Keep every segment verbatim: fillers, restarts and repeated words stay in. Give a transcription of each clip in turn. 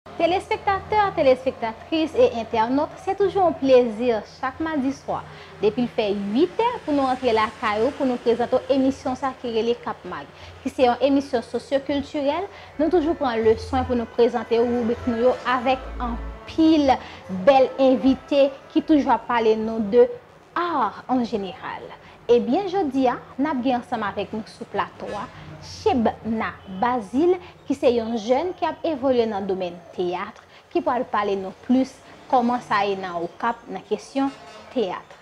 Telespektatè, telespektatris e entènot, se toujou yon plezi chak madi swa, depi l fè uit è, pou nou antre lakay ou, pou nou prezante w emisyon sa ki rele K A P Mag, ki se yon emisyon sosyokiltirèl. Nou toujou pran le swen pou nou prezante w ribrik nou yo avèk anpil bèl envite ki toujou ap pale nou de art an jeneral. Ebyen, jodi a, n ap gen ansanm avèk nou sou plato a Shebna Bazile, ki se yon jèn ki ap evolye nan domèn teyat, ki pral pale nou plis kòman sa ye nan Okap nan kesyon teyat.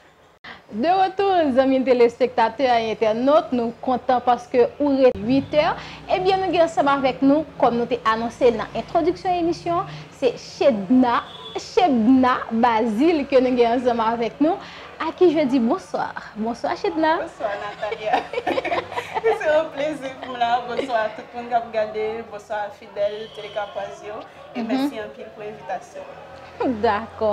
De retour, zanmi telespektatè e entènot, nou kontan paske ou rete uit è. Ebyen, nou gen ansanm avèk nou, kòm nou te anonse nan entwodiksyon emisyon an, se Shebna, Shebna Bazile ke nou gen ansanm avèk nou, a ki je dis bonsoir. Bonsoir, Shebna. Bonswa, Natalia. Se yon plezi pou m la. Bonswa a tout moun k ap gade. Bonswa a fidèl telekapwaz yo. E mèsi anpil pou envitasyon. Dakò.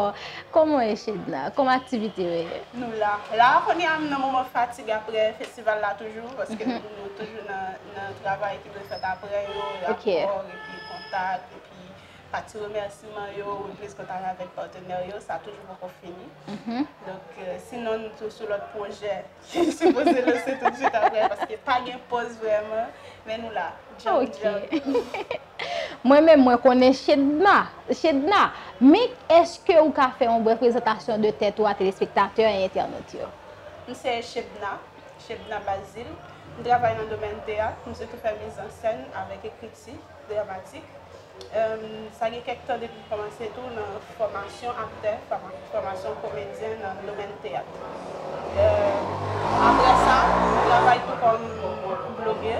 Kòman w ye, Shebna? Kòman aktivite yo ye? Nou la. La, kounye a, m nan moman fatig apre festival la toujou, paske nou, nou toujou nan, nan travay ki dwe fèt apre yo, rapò, epi kontak, epi pati remèsiman yo, reprise kontak avèk patnè yo, sa toujou poko fini. Donk, euh, sinon, nou tou sou lòt pwojè ki sipoze lanse tout swit apre, paske pa gen pòz vrèman, men nou la, djanm, djanm. Mwen menm, mwen konnen Shebna. Shebna, men èske ou ka fè yon brèf prezantasyon de tèt ou a telespektatè e entènot yo? M se Shebna, Shebna Bazile. M travay nan domèn teyat, m sitou fè mizansèn avèk ekriti dramatik. Em, sa gen kèk tan depi m kòmanse tou nan fòmasyon aktè, fòma-, fòmasyon komedyen nan domèn teyat. Em, apre sa, m travay tou kòm blogè.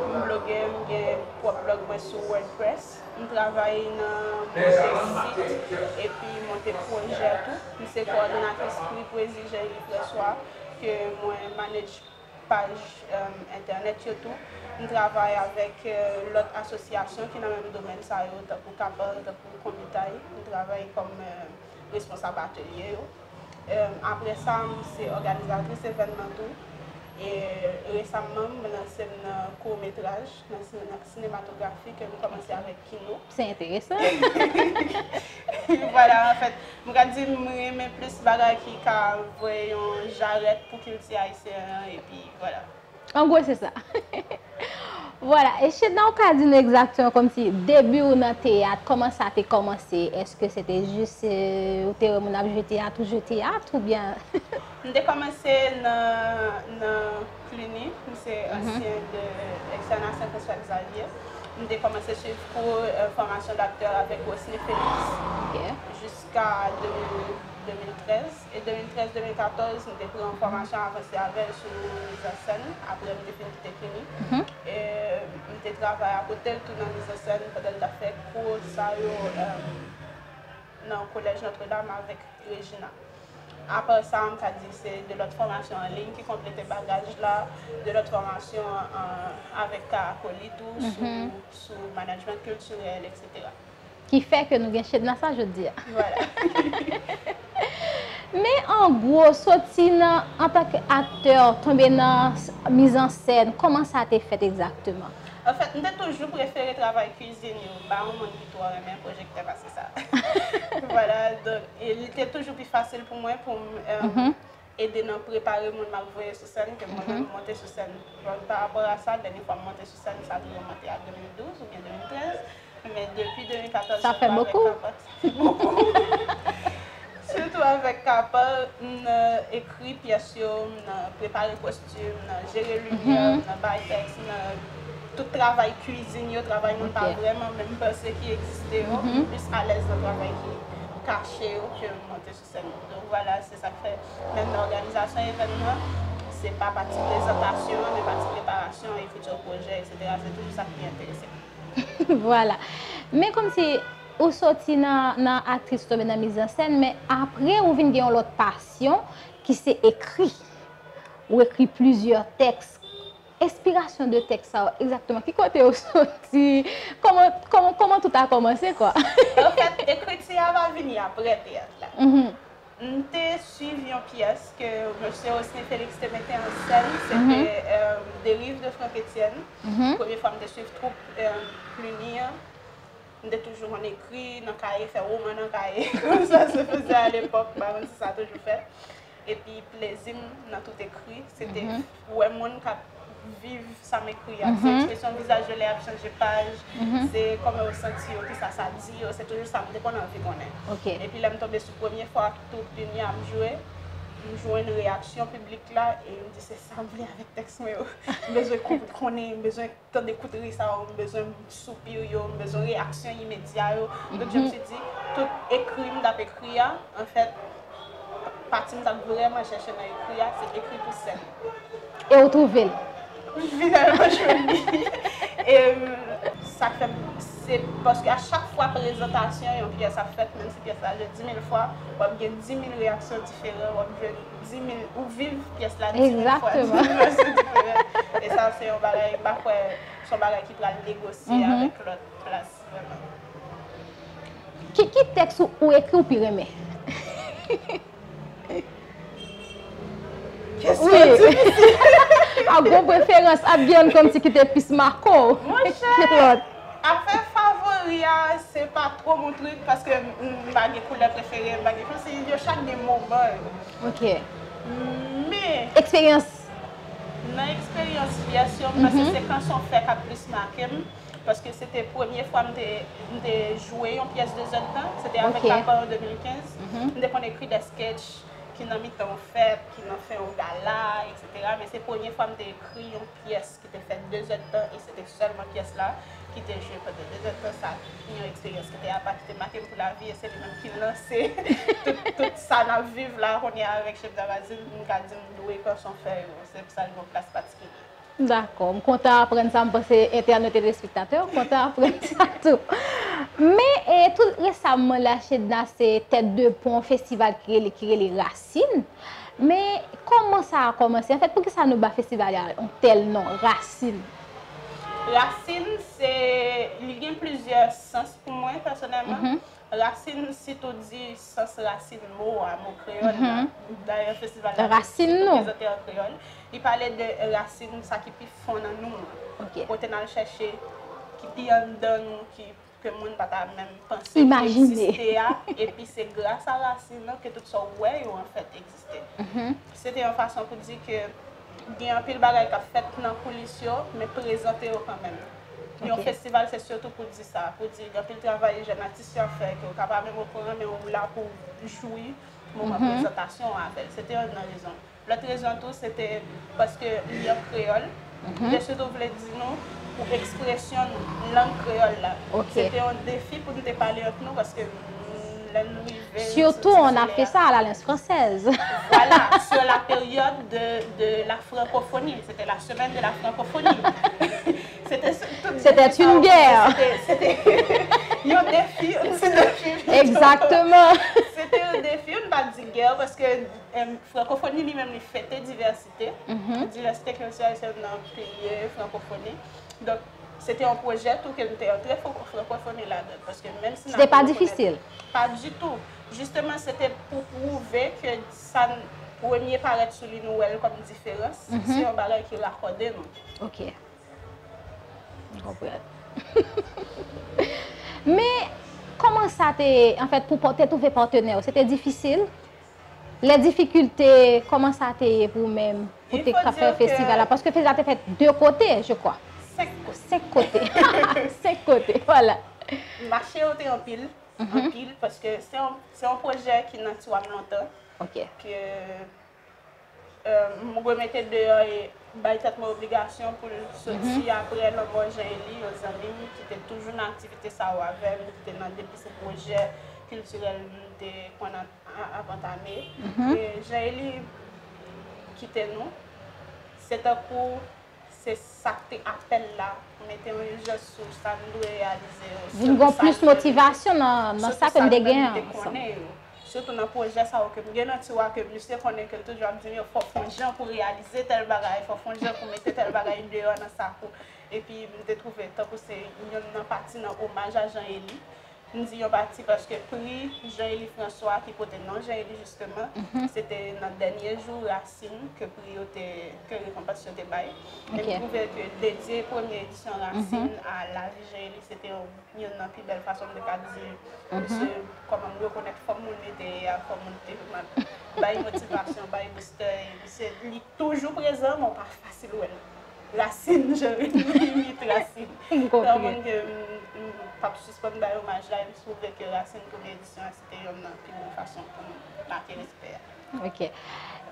M blogè, m gen pwòp blòg mwen sou WordPress. M travay nan monte sit epi monte pwojè tou. M se kowòdonatris pri pwezi Jerry François ke mwen manage paj, em, entènèt yo tou. M travay avèk, eh, lòt asosyasyon ki nan menm domèn sa yo, tankou Kapal, tankou Komitay. M travay kòm, eh, responsab atelye yo. Em, apre sa, m se òganizatris evènman tou. E resamman, m lanse m nan kout metraj, nan sine-, nan sinematografi ke m kòmanse avèk Kino. Se enteresan. Vwala, anfèt, m ka di m renmen plis bagay ki ka voye yon jarèt pou kilti ayisyen an, epi vwala. An gwo, se sa. Vwala, e Shebna, ou ka di nou egzakteman kòmsi debi w nan teyat, kòman sa te kòmanse? Èske se te jis, eh, ou te wè moun ap jwe teyat, ou jwe teyat, oubyen? M te kòmanse nan, nan Cluny, m se ansyen de Externat Saint François Xavier. M te kòmanse swiv kou, eh, fòmasyon daktè avèk Rosny Félix jiska de mil, de mil trèz. E de mil trèz, de mil katòz, m te pran fòmasyon avanse avè l sou mizansèn, apre m te fin kite Cluny. E m te travay akote l tou nan mizansèn pandan l t ap fè kou sa yo, eh, nan Kolèj Notre Dame avèk Regina. Apa sa, m ka di se de lòt fòmasyon an liy ki konplete bagaj la, de lòt fòmasyon, eh, avèk Karakolit tou, sou, sou management culturel, et cetera. Ki fè ke nou gen Shebna sa jodi a. Vwala. Men an gwo, soti nan, antanke aktè, tonbe nan s-, mizansèn, kòman sa te fèt egzakteman? Anfèt, m te toujou prefere travay kwizin yo, m pa yon moun ki twò renmen pwojektè pase sa. Vwala, donk, e li te toujou pi fasil pou mwen pou m, eh, ede nan prepare moun m ap voye sou sèn, ke mwen menm monte sou sèn. Donk, pa rapò a sa, dènye fwa m monte sou sèn, sa te remonte a de mil douz oubyen de mil trèz. Men depi de mil katòz, sa fè bokou. Sitou avèk Kapal, m nan ekri pyès yo, m nan prepare kostim, m nan jere limyè, m nan bay tèks, m nan tout travay kwizin yo, travay moun pa vrèman menm panse ki egziste yo, m plis alèz nan travay ki kache yo ke monte sou sèn. Donk, vwala, se sa k fè, menm nan òganizasyon evènman, se pa pati prezantasyon an, men pati preparasyon, ekriti pwojè, et cetera. Se toujou sa k pi enterese m. Vwala. Men kòmsi ou soti nan, nan aktris, ou tonbe nan mizansèn, men apre ou vin gen yon lòt pasyon ki se ekri. Ou ekri plizyè tèks. Enspirasyon de tèks sa yo, egzakteman, ki kote yo soti? Kòman, kòman, kòman tout a kòmanse, kwa? Anfèt, ekriti a pa vini apre teyat la. M te swiv yon pyès ke mesye Rosny Félix te mete an sèn, se te, euh, Dérive de Franck Etienne. Premye fwa m te swiv twoup, euh, Cluny an. M te toujou konn ekri nan kaye, fè woman nan kaye, kòm sa se fèt alepòk, m pa konn si sa toujou fèt. Epi plezi m nan tout ekri, se te wè moun k ap viv sa m ekri a. Se ekspresyon vizaj yo lè y ap chanje paj, se kòman yo santi yo, kisa sa di yo, se toujou sa m te konn anvi konnen. Epi lè m tonbe sou premye fwa Tout Uni ap jwe, m jwenn reyaksyon piblik la e m di se sa m vle avèk tèks mwen yo. M bezwen konn- konnen, m bezwen tande kout ri sa yo, m bezwen soupir yo, m bezwen reyaksyon imedya yo. Donk, je me suis dit, tout ekri m t ap ekri a, anfèt, pati m t ap vrèman chèche nan ekri a, se ekri pou sèn. E ou twouve l? M finalman jwenn li. E sa k fè m, se paske a chak fwa prezantasyon yon pyès ap fèt, menm si pyès la jwe di mil fwa, w ap gen di mil reyaksyon diferan, w ap jwenn di mil, ou viv pyès la di mil fwa, di mil reyaksyon diferan. E sa, se yon bagay, m pa kwè se yon bagay ki pral negosye avèk lòt plas, vrèman. Ki, ki tèks ou, ou ekri ou pi renmen? Kesyon difisil. A gwo preferans, ap gen youn kòmsi ki te plis make w. Ki lòt? Afè favori a, se pa twò mon trik, paske m pa gen koulè prefere, m pa gen, kòmsi yo chak gen moman yo. Ok. Men, Eksperyans. Nan eksperyans pyès yo, m panse se Kanson Fè k ap plis make m, paske se te premye fwa m te, m te jwe yon pyès de zèdtan, se te avèk Papa an de mil kenz. M te konn ekri de sketch ki nan mitan yon fèt, ki nan fen yon gala, etsetera. Men se premye fwa m te ekri yon pyès ki te fè de zèdtan, e se te sèlman pyès la ki te jwe pandan de zèdtan. Sa yon eksperyans ki te apa, ki te make m pou lavi, e se li menm ki lanse tout, tout sa n ap viv la kounye a avèk Chebda Bazil, m ka di m dwe Kanson Fè yo. Se pou sa l gen yon plas patikilye. Dakò, m kontan aprann sa, m panse entènot e telespektatè yo kontan aprann sa tou. Men, e, tou resaman la, Chedna se tèt de pon festival ki rele, ki rele Rasin. Men, kòman sa a kòmanse? Anfèt, poukisa nou ba festival la yon tèl non, Rasin? Rasin, se, li gen plizyè sans pou mwen, pèsonèlman. Rasin, si tou di sans rasin mo a, mo kreyòl la, dayè festival la tou prezante an kreyòl, li pale de rasin, sa ki pi fon nan nou an. Kote n al chèche, ki pi anndan nou, ki, ke moun pa ta menm panse ki egziste a, epi se gras a rasin nan ke tout sa w wè yo, anfèt, egziste. Se te yon fason pou di ke gen anpil bagay k ap fèt nan koulis yo, men prezante yo kanmenm. Yon festival, se sitou pou di sa, pou di gen anpil travay jèn atis yo ap fè, ke w ka pa menm okouran, men ou la pou w jwi moman prezantasyon an avè l. Se te youn nan rezon. Lòt rezon tou, se te paske li an kreyòl. M te sitou vle di nou pou ekspresyon nou, lang kreyòl la. Se te yon defi pou nou te pale ant nou, paske, mm, lè n rive, Surtout, on a fait ça à l'Alliance française. Voilà, sur la période de, de la francophonie. C'était la semaine de la francophonie. C'était tout. C'était une guerre. C'était, c'était yon defi, yon ti defi. Exactement. C'était un défi, nou pa di gè, paske, em, frankofoni li menm li fete divèsite. Divèsite kiltirèl se youn nan pilye frankofoni. Donk, se te yon pwojè tou ke nou te antre franko-, frankofoni ladan. Paske menm si n ap rekonèt. Se te pa difisil? Pa ditou. Jisteman, se te pou pwouve ke sa n premye parèt sou li, nou wè l kòm diferans, se yon bagay ki rakòde nou. Ok. M konprann. Men, kòman sa te, anfèt, pou pa-, te twouve patnè w? Se te difisil? Lè difikilte, kòman sa te ye pou ou menm, pou te ka fè festival la? Paske festival la te fèt de kote, je crois. Senk kote. Senk kote. Senk kote, voilà. Mache yo te anpil, anpil, paske se yon, se yon pwojè ki nan tiwa m lontan. Ok. Ke, euh, m remete deyò e bay tèt mwen obligasyon pou l soti apre lanmò Jean Élie, yon zanmi m ki te toujou nan aktivite sa yo avè m, ki te nan depi se pwojè kiltirèl m te konn a-, ap antame. E Jean Élie kite nou. Se tankou se sa k te apèl la, mete yon ijans sou sa n dwe reyalize yo. Vin gen plis motivasyon nan, nan sa ke n te gen ansanm. Sitou nan pwojè sa yo ke m gen nan tiwa ke misye konnen ke l toujou ap di m yo, fò w fè yon jan pou reyalize tèl bagay, fò w fè yon jan pou mete tèl bagay deyò nan sak ou. Epi m te twouve tankou se youn nan pati nan omaj a Jean Élie. M di yon pati paske pri Jean Élie François ki pote non Jean Élie jisteman, se te nan dènye jou Rasin ke pri yo te, ke rekonpans yo te bay. E m twouve ke dedye premye edisyon Rasin a lavi Jean Élie, se te yon, youn nan pi bèl fason m te ka di misye kòman m rekonèt fòm moun li te ye a, fòm moun li te ye, m ap bay motivasyon, bay booster, e misye li toujou prezan, men w pa fasil wè l. Rasin, Jean Élie, Rasin. Se yon moun ke m, m p ap sispann bay omaj la, e m twouve ke Rasin premye edisyon an, se te yonn nan pi bon fason pou m make respè a. Ok.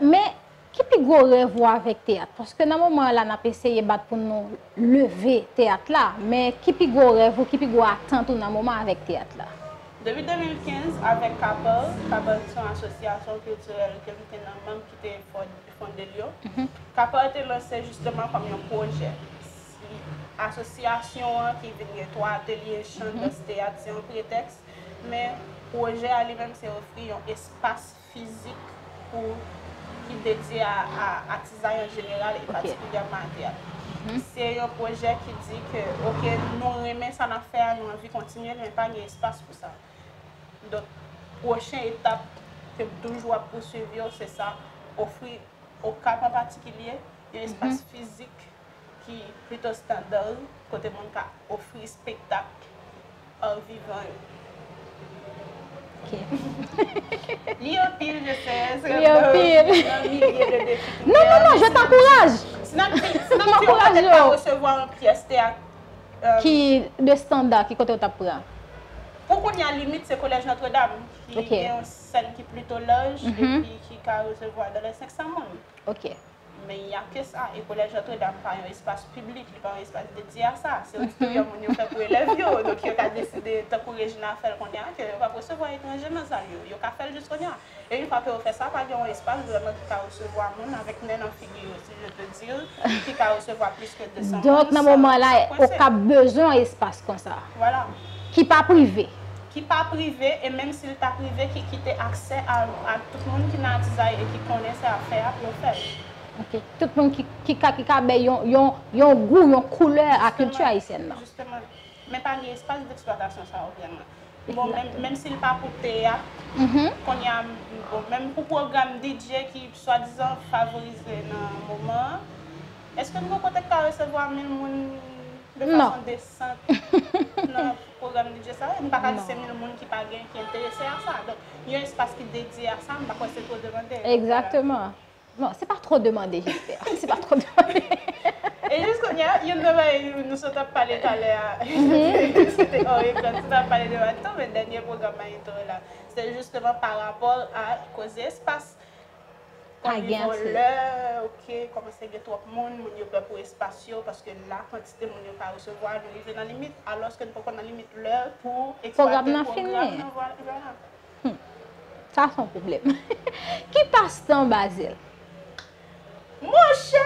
Men, ki pi gwo rèv ou avèk teyat? Paske nan moman an la, n ap eseye bat pou nou leve teyat la. Men, ki pi gwo rèv ou, ki pi gwo atant ou nan moman avèk teyat la? Depi de mil kenz, avèk Kapèl, Kapèl se yon asosyasyon kiltirèl ke m te nan manm ki te fon-, fonde l yo. Kapèl te lanse jisteman kòm yon pwojè. Asosyasyon an ki vin gen twa atelye chan, dans, teyat, se yon pretèks, men pwojè a li menm se ofri yon espas fizik pou, ki dedye a, a atizay an jeneral e patikilyèman a teyat. Se yon pwojè ki di ke, oke, nou renmen sa n ap fè a, nou anvi kontinye l, men pa gen espas pou sa. Donk, pwochen etap ke m toujou ap pouswiv yo, se sa, ofri Okap an patikilye, yon espas fizik ki plito estanda, kote moun ka ofri espektak ar vivan yo. Ok. Li anpil, je sais, Li anpil. Nan milye de defi ki Non, non, non, je t'encourage. Si n ap di, si n ap di yo petèt pa resevwa yon pyès teyat, Ki de estanda, ki kote ou t ap pran? Pou kounye a, limit se Kolèj Nòtredam, ki gen yon sèn ki plito laj, epi ki ka resevwa dans les cinq cents moun. Ok. Men y a ke sa, e Kolèj Nòtredam pa yon espas piblik, li pa yon espas dedye a sa. Se oditoryòm moun yo fè pou elèv yo, donk yo ka deside, tankou Regina fè l konnen a, ke yo p ap resevwa etranje nan sal yo. Yo ka fè l jis kounye a. E yon fwa ke yo fè sa, pa gen yon espas vrèman ki ka resevwa moun avèk nen nan figi yo, si je peux dire, ki ka resevwa plis ke de san moun. Donk, nan moman la, Okap bezwen yon espas konsa. Vwala. Ki pa prive. Ki pa prive, e menm si l ta prive, ki kite aksè a, a tout moun ki nan atizay e ki konnen sa y ap fè a pou yo fè l. Ok. Tout moun ki, ki ka, ki ka bay yon, yon, yon gou, yon koulè a kilti ayisyèn nan. Jisteman. Men pa gen espas deksplwatasyon sa yo vrèman. Bon, menm, menm si l pa pou teyat, kounye a, bon, menm pou pwogram D J ki swadizan favorize nan moman an, èske n gon kote k ka resevwa mil moun de fason desan nan pwogram D J sa yo? M pa ka di se mil moun ki pa gen, ki enterese a sa. Donk, yon espas ki dedye a sa, m pa kwè se twò demande. Egzakteman. Non, se pa twò demande, j'espère. Se pa twò demande. E jis kounye a, youn nan bagay nou sot ap pale talè a, se te hors écran, nou sot ap pale de Manito, men dènye pwogram Manito la, se jisteman pa rapò a koze espas. Kòm li gen lè, ok, kòmanse gen twòp moun, moun yo pè pou espas yo, paske la kantite moun yo ka resevwa, nou rive nan limit, alòske nou poko nan limit lè pou eksplwate pwogram nan, vwala. Hmm. Sa se yon pwoblèm. Ki pastan Basil? Monchè!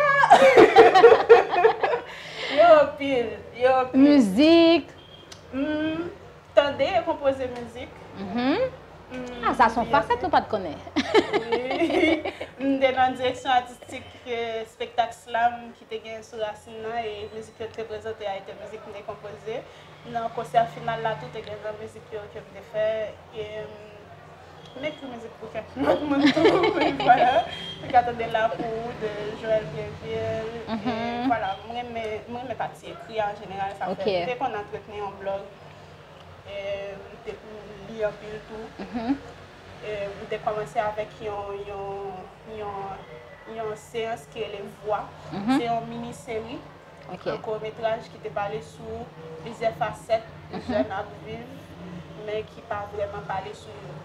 Yo anpil, yo anpil. Mizik? M tande e konpoze mizik. Ah, sa se yon fasèt nou pa t konnen. Wi. M te nan direksyon atistik, eh, espektak slam ki te gen sou Rasin nan, e mizik yo te prezante a, e te mizik m te konpoze. Nan konsè final la tou, te gen nan mizik yo ke m te fè. E, m ekri mizik pou kèk lòt moun tou, men vwala. Ou ka tande La Pou Ou de Joël Blainville. E vwala, m renmen, m renmen pati ekri an jeneral, sa fè m te konn antretni yon blòg. E m te li anpil tou. E m te kòmanse avèk yon, yon, yon, yon seyans ki rele Vwa. Se yon mini seri, yon kourtmetraj ki te pale sou plizyè fasèt jèn ap viv, men ki pa vrèman pale sou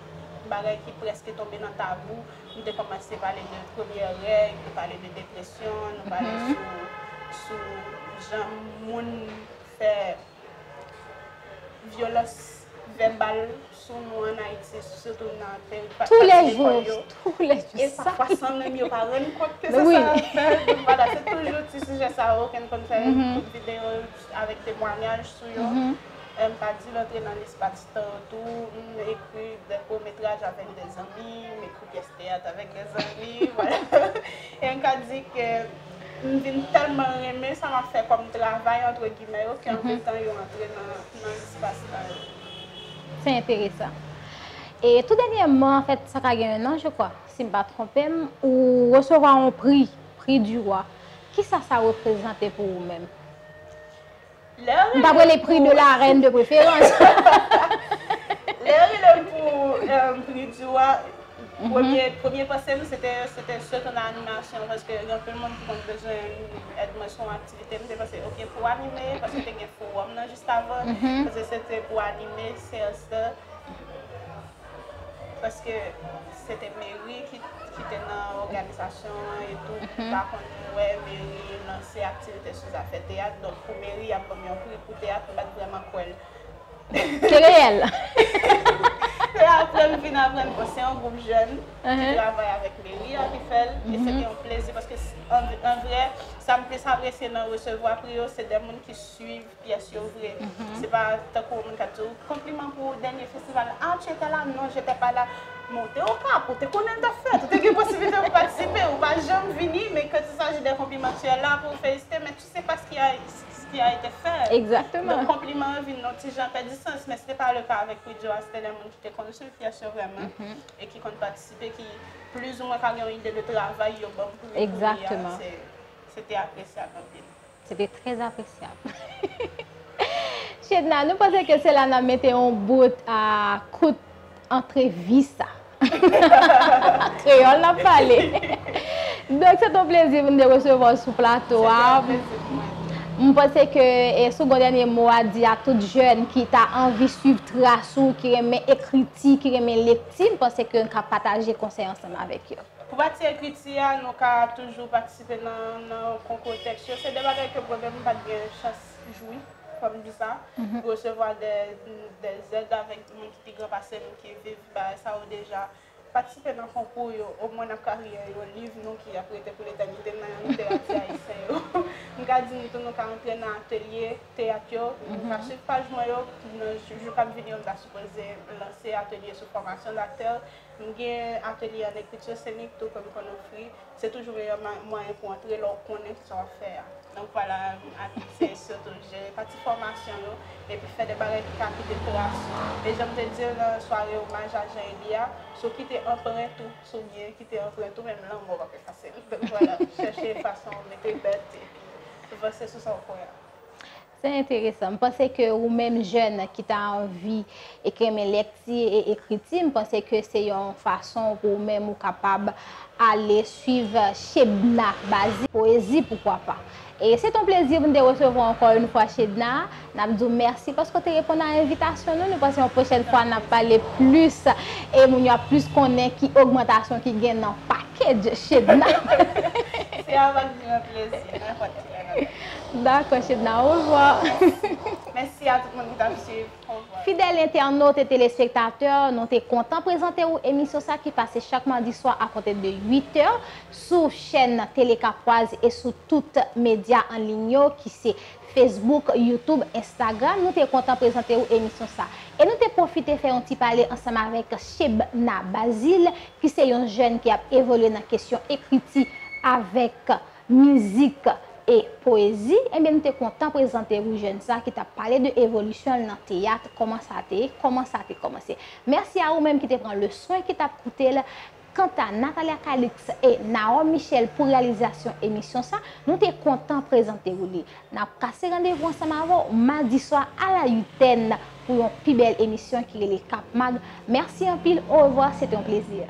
bagay ki prèske tonbe nan tabou. M te kòmanse pale de premyè règ, nou pale de depresyon, nou pale sou, sou jan moun fè vyolans vèbal sou nou ann Ayiti, sitou nan peryòd lekòl yo. Tou lè jou. E pafwa san menm yo pa rann kont ke se sa y ap fè. Donk, vwala, se toujou ti sijè sa yo ke n konn fè tout videyo avèk temwanyaj sou yo. E m pa di l antre nan lis pastan tou, m ekri de kourtmetraj avèk de zanmi, m ekri pyès teyat avèk de zanmi, vwala. E m ka di ke m vin tèlman renmen sa m ap fè kòm travay, antre gimè, yo, ke antre tan yo antre nan, nan espas la yo. Se enteresan. E tou dènyèman, anfèt, sa ka gen yon an, je crois, si m pa twonpe m, ou resevwa yon pri, Prix du Roi. Kisa sa reprezante pou ou menm? M t ap rele Prix de la Reine de préférence. Lè yo rele m pou Prix du Roi, premye premye panse m se te se te sot an animasyon, paske gen anpil moun ki konn bezwen èd mwen sou yon aktivite. M te panse ok pou anime, paske te gen fowòm nan jis avan, paske se te pou anime seyans lan, paske se te meri ki ki te nan òganizasyon an etou, m pa konn wè meri lanse aktivite sou zafè teyat, donk pou meri y ap ban m yon pri pou teyat, m pa t vrèman kwè l. Se reyèl. E apre m vin aprann, bon, se yon gwoup jèn ki travay avèk meri a ki fè l, e se te yon plezi paske an vrè, sa m plis apresye nan resevwa pri yo se de moun ki swiv pyès yo vre. Se pa tankou yon moun k ap di w konpliman pou dènye festival, ah tu étais là, non j'étais pas là. Men w te Okap, ou te konnen l t ap fèt, ou te gen posiblite pou patisipe, ou pa janm vini, men quand il s'agit des compliments tu es là pou felisite, men tu sais pas ce qui a, ce qui a été fait. Exactement. Donk konpliman an vin yon ti jan pèdi sans, men se te pa le ka avèk Prix du Roi, se te de moun ki te konn swiv pyès yo vrèman e ki konn patisipe, ki plizoumwen ka gen yon ide de travay yo ban m pou yo. Exactement. Se te apresyab anpil. Se te trè apresyab. Shedna, nou panse ke se la n ap mete yon bout a kout antrevis sa. Kreyòl n ap pale. Donk, se te yon plezi pou n te resevwa w sou plato a. M panse ke e sou gon dènye mo a di a tout jèn ki ta anvi swiv tras ou, ki renmen ekriti, ki renmen lekti, m panse ke n ka pataje konsèy ansanm avèk yo. Pou pati ekriti a, nou ka toujou patisipe nan nan konkou tèks yo. Se de bagay ke mwen menm m pa t gen chans jwi, fò m di sa, resevwa de de zèd avèk moun ki pi gran pase m ki viv bagay sa yo deja. Patisipe nan konkou yo, omwen n ap ka riye yon liv nou ki ap rete pou letènite nan literati ayisyen yo. M ka di nou tou nou ka antre nan atelye teyat yo, nou ka swiv paj mwen yo, nan jou k ap vini yo m ta sipoze lanse atelye sou fòmasyon daktè. M gen atelye an ekriti senik tou ke m konn ofri. Se toujou meyè mwayen pou antre lè w konnen sa w ap fè a. Donk vwala, m ap se sitou jere pati fòmasyon yo, epi fè de bagay ki ka kite tras ou. E jan m te di w nan sware omaj a Jean Élie a, si w kite anprent ou sou byen, kite anprent ou, menm lanmò p ap efase l. Donk vwala, chèche fason w mete bèt epi vanse sou sa w kwè a. Se enteresan. M panse ke ou menm jèn ki ta anvi e ki renmen lekti e ekriti, m panse ke se yon fason pou ou menm ou kapab ale swiv Shebna Bazile poezi, poukwa pa. E se t on plezi pou n te resevwa ankò yon fwa Shedna. N ap di w mèsi paske w te reponn a envitasyon nou. Nou panse yon pwochèn fwa n ap pale plis e moun yo ap plis konnen ki ogmantasyon ki gen nan package Shedna. Se avèk gran plezi, nenpòt kilè. Dakò, Shedna, orevwa. Mèsi a tout moun ki t ap swiv. Orevwa. Fidèl entènot e telespektatè, nou te kontan prezante ou emisyon sa ki pase chak madi swa akonte de uit è sou chèn Tele Kapwaz e sou tout medya an liy yo ki se Facebook, YouTube, Instagram. Nou te kontan prezante ou emisyon sa. E nou te pwofite fè yon ti pale ansanm avèk Shebna Bazile, ki se yon jèn ki ap evolye nan kesyon ekriti avèk mizik e poezi, ebyen, nou te kontan prezante ou jèn sa ki t ap pale de evolisyon l nan teyat, kòman sa te ye, kòman sa te kòmanse. Mèsi a ou menm ki te pran le swen, ki t ap koute l. Kanta Natalia Calix e Naom Michel pou reyalizasyon emisyon sa, nou te kontan prezante ou li. N ap kase randevou ansanm avè w madi swa a la uitèn pou yon pi bèl emisyon ki rele Kap Mag. Mèsi anpil, orevwa, se te yon plezi.